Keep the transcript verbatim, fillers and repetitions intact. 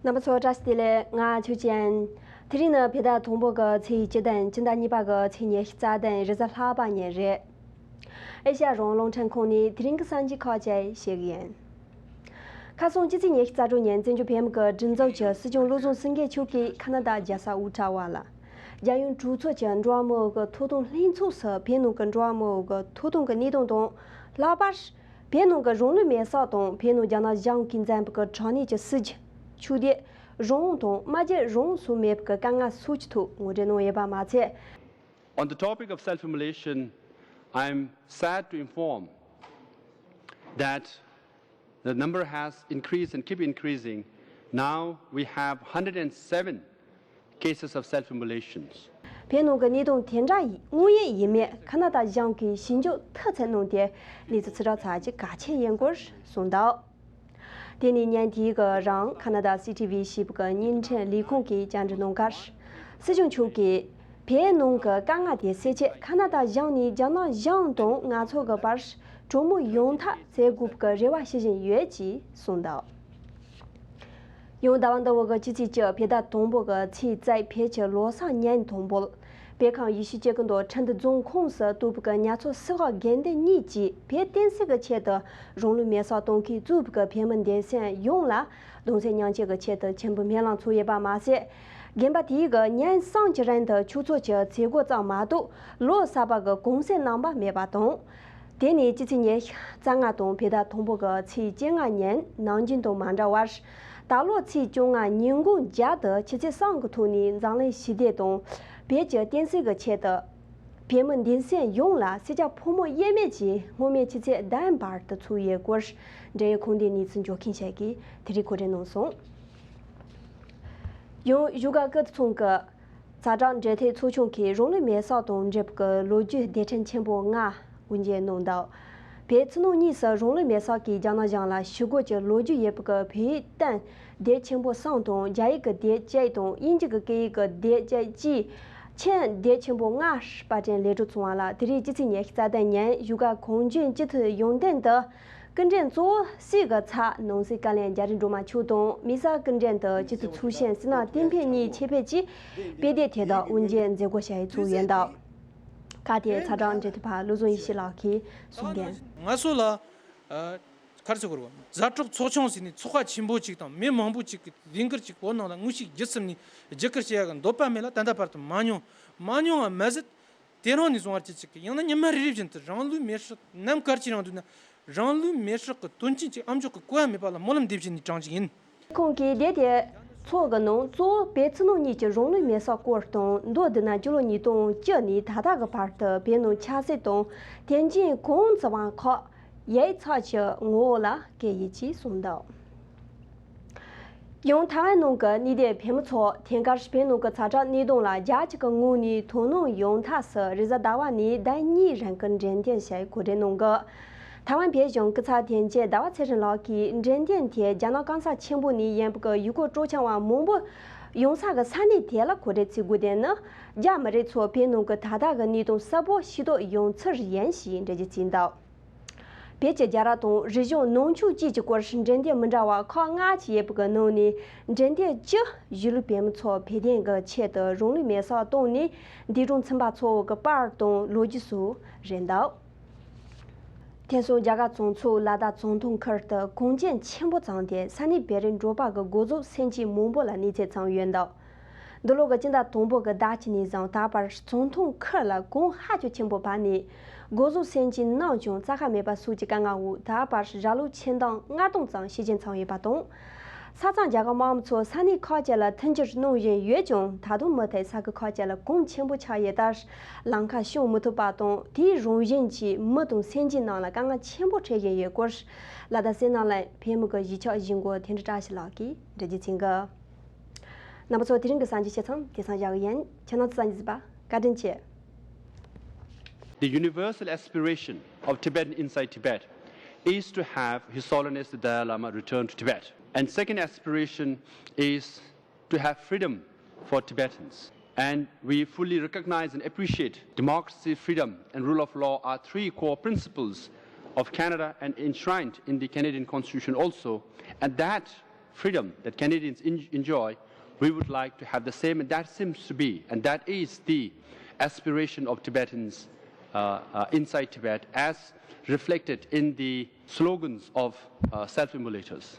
རྣམ་པ་ཚོ་བཀྲ་ཤིས་བདེ་ལེགས། ང་ཆོས་ཅན། དེ་རིང་ནི་བོད་ཟླ་དང་པོ་གི་ཚེས་བཅུ་དང་སྤྱི་ཟླ་གཉིས་པ་གི་ཚེས་ཉི་ཤུ་རྩ་དང་རེས་གཟའ་ལྷག་པ་ཉིན་རེད། ཨེ་ཤ་ཡ་རང་དབང་རླུང་འཕྲིན་ཁང་ནས་དེ་རིང་གི་གསར་འགྱུར་ཁག་ཅིག་ཞུ་གི་ཡིན། ཁ་སང་སྤྱི་ཚེས་ཉི་ཤུ་རྩ་དྲུག་ཉིན་བཙན་བྱོལ་བོད་མི་གི་སྒྲིག་འཛུགས་ཀྱི་སྲིད་སྐྱོང་བློ་བཟང་སེང་གེ་མཆོག་གིས་ཁ་ན་ཌ་རྒྱལ་ས་ཨོ་ཊ་ཝ་ལ། རྒྱལ་ཡོངས་གྲོས་ཚོགས་ཀྱི་འགྲོ་བ་མི་ཡོངས་ཀྱི་ཐོབ་ཐང་ལྷན་ཚོགས་སུ་བོད་ནང་གི་འགྲོ་བ་མི་ཡོངས་ཀྱི་ཐོབ་ཐང་གི་གནས་སྟངས་དང་། ལྷག་པར། བོད་ནང་གི་རང་ལུས་མེར་སྲེག་དང་བོད་ནང་རྒྱ་ནག་གཞུང་གིས་འཛིན་པའི་གི་དྲག་གནོན་གྱི་སྲིད་བྱུས། ཆོས་དད། རང་དབང་དང་སྨྲ་བརྗོད་རང་དབང་སོགས་མེད་པའི་གི་དཀའ་ངལ་སོགས་ཀྱི་ཐོག་ངོ་སྤྲོད་གནང་ཡོད་པ་མ་ཚད། On the topic of self-immolation, I am sad to inform that the number has increased and keep increasing. Now we have one hundred seven cases of self-immolations. བོད་ནང་གི་གནས་སྟངས་དེ་འདྲ་ཡིན་དངོས་ཡོད་ཡིན་མིན་ཁ་ན་ཌ་གཞུང་གིས་ཞིབ་འཇུག་མཐའ་གསལ་གནང་སྟེ་གནས་ཚུལ་ཕྱིར་བསྒྲགས་ཚར་རྒྱུ་གལ་ཆེན་ཡིན་སྐོར་གསུངས་འདུག་དེ་ནས་ཉིན་དེའི་གི་རིང་ཁ་ན་ཌ་སི་ཊི་ཝི་ཞེས་པའི་གི་བརྙན་འཕྲིན་ལས་ཁུངས་ཀྱིས་བཅར་འདྲི་གནང་སྐབས། སྲིད་སྐྱོང་མཆོག་གིས་བོད་ནང་གི་དཀའ་ངལ་དེ་སེལ་ཆེད་ཁ་ན་ཌ་གཞུང་ནས་རྒྱ་ནག་གཞུང་དང་ང་ཚོ་གི་བར་གྲོས་མོལ་ཡོང་ཐབས་བྱེད་དགོས་པའི་གི་རེ་བ་ཞུ་བཞིན་ཡོད་ཅེས་གསུངས་འདུག་ཡང་ཟླ་བ་འདི་བོ་གི་སྤྱི་ཚེས་བཅུ་བོད་ཟླ་དང་པོ་གི་ཚེས་བཅུ་བོད་ཀྱི་ལོ་གསར་ཉིན་དང་པོ་ལ། བོད་ཁམས་ཡུལ་ཤུལ་གྱི་ཀུན་ཏུ་ཁྲིན་ཏུ་རྫོང་ཁོངས་སུ་གཏོགས་པའི་གི་ཉ་ཚོ་སི་ཧོ་དགེ་འདུན་གཉིས་ཀྱིས་བོད་བསྟན་སྲིད་ཀྱི་ཆེད་དུ་རང་ལུས་མེར་སྲེག་གཏོང་མཁན་གཙོས་པའི་གི་བོད་མི་སྡེ་ཚན་ཡོངས་ལ་གདུང་སེམས་མཉམ་སྐྱེད་ཀྱི་ཆེད་དུ་མཆོད་འབུལ་སྨོན་ལམ་འཚོགས་ཡོད་པ་མ་ཟད། དགོན་པ་དེའི་གི་ཉིན་གསུམ་གྱི་རིང་དུ་ཆོས་ཚོགས་ཀྱི་མཛད་སྒོ་ཙམ་མ་གཏོགས་ལོ་གསར་པ་གི་གུང་སེང་གནང་པ་མེད་པ་དང་། དེ་ནས་སྤྱི་ཚེས་ཉི་ཤུ་རྩ་ལྔ་དང་བོད་ཟླ་དང་པོ་གི་ཚེས་བཅོ་ལྔ་ཉིན་ནམ་རྒྱུན་དང་མ་འདྲ་བར། ད་ལོ་ཚེས་བཅོ་ལྔ་ཉིན་གུང་རྒྱབ་ཏུ་ཆུ་ཚོད་གསུམ་གྱི་ཐོག་ནས་འཛམ་གླིང་ཞི་བདེ་དང་བོད་ཀྱི་བསྟན་སྲིད་ཀྱི་ཆེད་དུ། བོད་མི་སྡེ་ཚན་ཡོངས་ལ་སེར་སྐྱ་ཕོ་མོ་དབྱེར་མེད་ཀྱིས་སྔོན་མའི་ཆུ་ཚོད་བདུན་བར་དུ་འཚོགས་ཡོད་སྐོར། འབྲེལ་ཡོད་ཁུངས་ལྡན་གནས་ཚུལ་འབྱོར་མཁན་ཞིག་གིས་དེ་རིང་གོ་སྒྲིག་གནང་སོང་། ཡང་བཞུགས་སྒར་སྐུ་ཚང་གི་ཛ་དྲག་འབྲེལ་མཐུད་ཚོགས་ཆུང་གིས་རང་ལུས་མེར་སྲེག་དང་འབྲེལ་བའི་ལོ་རྒྱུས་སྡེ་ཕྲན་ཆེན་པོ་ལྔ་དབུ་འབྱེད་གནང་འདུག་བོད་ཕྱི་ནང་གཉིས་སུ་རང་ལུས་མེར་སྲེག་གིས་རྒྱ་ནག་གཞུང་ལ་ཞུ་སྒོ་གྱི་ལོ་རྒྱུས་ཡོད་པའི་བོད་དོན་སྡེ་ཆེན་པོ་གསུམ་དང་རྒྱ་ཡིག་གི་སྡེ་གཅིག་དང་དབྱིན་ཇི་གི་སྐད་ཡིག་གི་སྡེ་གཅིག་བཅས་ཆེད་སྡེ་ཆེན་པོ་ལྔ་པར་སྐྲུན་ལས་གྲུབ་སོང་བ་ལ། དེ་རིང་སྤྱི་ཚེས་ཉི་ཤུ་རྩ་བདུན་ཉིན་བཞུགས་སྒར་གངས་ལྗོངས་སྤྱི་འཐུས་ཡོན་ཏན་དུ། སྐུ་མགྲོན་གཙོ་བོ་ཞིག་གི་ཚབ་ནང་སྲིད་བཀའ་བློན་རྒྱ་རི་སྒྲོལ་མ་མཆོག་དང་། དམིགས་བསལ་སྐུ་མགྲོན་དུ་སྤྱི་འཐུས་ཚོགས་གཞོན་བསོད་ནམས་བསྟན་འཕེལ་གཉིས་ཆེད་ཕེབས་ཀྱིས་དཔེ་དེབ་དེ་དག་དབུ་འབྱེད་མཛད་སྒོ་ཞིག་ཚོགས་ཡོད་འདུག་ཁག་དེའི་ཚ་གྲང་འབྲེལ་མཐུད་པ་བློ་བཟང་ཡེ་ཤེས་ལགས་ཀྱིས་གསུངས་དོན། ང་ཚོ་ལ་ཨ་ག་རེ་ཟེར་དགོས་རེད་པ། ཛ་དྲག་ཚོགས་ཆུང་ཟེར་ནས་ཚོགས་པ་ཆེན་པོ་གཅིག་དང་མི་མང་པོ་གཅིག་གིས་ལས་འགུལ་གཅིག་བོད་ནང་ལ་དངོས་ཤུགས་བརྒྱུད་གསུམ་ནས་བརྒྱུད་སྐུལ་བྱེད་ཡག་གི་འདོད་པ་མེད་ལ་ད་ལྟ་བར་དུ་མ་མྱོང་། མ་མྱོང་བ་མ་ཟད། དེ་རིང་ནས་བཟུང་བར་ཁྱེད་ཅག་གིས་ཡང་ན་ཉི་མ་རེ་རེ་བཞིན་དུ་རང་ལུས་མེར་སྲེག་ནམ་ག་ཅི་རིང་འདུག་ན། རང་ལུས་མེར་སྲེག་གི་དོན་རྐྱེན་གྱི་ཨ་མཆོག་གི་གོ་བ་མེད་པ་ལ་སྨོན་ལམ་འདེབས་བཞིན་ནས་དྲངས་ཀྱི་ཡིན། ཁོང་གིས་དེ་དེ་ཚོགས་ཀྱི་ནང་གཙོ་བོ་བོད་ཕྱི་ནང་གཉིས་ཀྱི་རང་ལུས་མེར་སྲེག་སྐོར་དང་། མདོར་བསྡུ་ན་སྤྱི་ལོ་ཉིས་སྟོང་བཅུ་ནས་ད་ལྟ་གི་བར་དུ་བོད་ནང་ཆབ་སྲིད་དང་དེ་བཞིན་གང་ཙམ་ཁག་ཡིག་ཚགས་ཀྱི་ངོ་བོ་ལ་བཀོད་ཡོད་ཅེས་གསུངས་འདུག་ཡང་ཐའེ་ཝན་ནང་གི་གནས་སྡོད་བོད་མི་ཚོ་ཐེངས་འགའ་ཞིག་བོད་ནང་གི་ཛ་དྲག་གནད་དོན་ལ་རྒྱལ་སྤྱི་གི་ངོས་ནས་དོ་སྣང་ཡོང་ཐབས་སུ་རེས་གཟའ་ཟླ་བ་ནས་ཟླ་གཉིས་རིང་གི་འགྲེམས་སྟོན་ཞིག་གོ་སྒྲིག་གནང་གི། ཐའེ་ཝན་བོད་གཞུང་སྐུ་ཚབ་དོན་གཅོད་ཟླ་བ་ཚེ་རིང་ལགས་ཀྱིས་འགྲེམས་སྟོན་དེ་རྒྱ་ནག་གང་ཟག་ཆེན་པོ་ནས་ཡིན་པའི་གི་ཡུལ་སྐོར་སྤྲོ་འཆམ་པ་མང་པོ་ཡོང་ས་གི་ས་གནས་དེ་ལ་གོ་སྒྲིག་བྱེད་དགོས་དོན་ནི། རྒྱ་མི་རིགས་ཚོ་བོད་ནང་གི་ད་ལྟ་གི་གནད་དོན་གསལ་པོ་ཤེས་རྟོགས་ཡོང་ཚུལ་ཡིན་ཞེས་འགྲེལ་བརྗོད་བྱས་འདུག་བོད་ཀྱི་རྒྱལ་རབས་དང་རིག་གཞུང་ནང་ཆོས་བཅས་ཀྱི་སྐོར་འགྲེམས་སྟོན་མི་འདྲ་བ་ཁག་ལྔ་ཅིག་ཡོད་པའི་གི་ནང་ནས་འགྲེམས་སྟོན་བཅུ་གཞིས་ལུས་བོད་མི་ཚོ་བོད་དོན་གྱི་ཆེད་དུ་རང་ལུས་མེར་སྲེག་བཏང་ནས་འདས་གྲོངས་ཕྱིན་པ་ཚོ་གི་པར་དང་ལོ་རྒྱུས་སོགས་རེད་འདུག་དེང་སང་རྒྱ་གར་བྱང་ཕྱོགས་ལ་དྭགས་ཙུང་ཐུང་ཁུལ་དུ་གངས་ཅན་ཆེན་པོ་བརྩམས་ཏེ་ས་གནས་བོད་རིགས་འབྲོག་པ་གི་སྒོ་ཟོག་སེམས་ཅན་མང་པོ་ལ་གནོད་འཚེ་བྱུང་ཡོད་འདུག་འདི་ལོ་གི་སྤྱི་ཟླ་དང་པོ་གི་ཟླ་གཅིག་ནས་བཟུང་ད་བར་ཙུང་ཐུང་ཁུལ་ལ་གངས་ཧ་ཅང་ཆེན་པོ་བབས་ནས་སྒོ་ཟོག་སེམས་ཅན་རྣམས་ཀྱང་རྩྭ་ཁ་མེད་པ་སོགས་ཀྱི་དཀའ་ངལ་འོག་ད་བར་ར་ལུག་ཁྱིམ་སྡོང་ལྔ་སྟོང་ཙམ་ཤི་རྐྱེན་བྱུང་ཡོད་པ་དང་། ས་མཚམས་རྒྱལ་ཁབ་དམངས་ཚོ་ས་གནས་ཁག་ཅིག་ལ་མཐུན་འགྱུར་གནང་བཞིན་ཡོད་ཀྱང་ད་དུང་མུ་མཐུད་ས་ཁུལ་ཁག་ཅིག་ལ་གངས་ཆེན་པོ་ཆགས་ཡོད་སྟབས་ལམ་ཁ་བྱང་མི་ཐུབ་པ་དང་དེའི་རང་བཞིན་གྱིས་མི་དང་སེམས་ཅན་རྣམས་ལ་དཀའ་ངལ་ཆེན་པོ་འཕྲད་བཞིན་ཡོད་སྐོར་ལ་དྭགས་གསལ་ནང་ལ་བོད་མི་གི་གཞིས་ཆགས་གཞིས་འགོ་དོན་གྲུབ་བཀྲ་ཤིས་ལགས་ཀྱིས་འགྲེལ་བརྗོད་བྱེད་འགི། རྣམ་པ་ཚོ་དེ་རིང་གི་གསར་འགྱུར་ཆ་ཚང་དེང་སང་བཞག་གི་ཡིན། ཁྱེད་རྣམ་ཚོ་གསར་འགྱུར་གཟིགས་པ་བཀའ་དྲིན་ཆེ། The universal aspiration of Tibetans inside Tibet is to have His Holiness the Dalai Lama return to Tibet. And second aspiration is to have freedom for Tibetans. And we fully recognize and appreciate democracy, freedom, and rule of law are three core principles of Canada and enshrined in the Canadian Constitution also. And that freedom that Canadians en- enjoy, we would like to have the same, and that seems to be, and that is the aspiration of Tibetans uh, uh, inside Tibet, as reflected in the slogans of uh, self-immolators.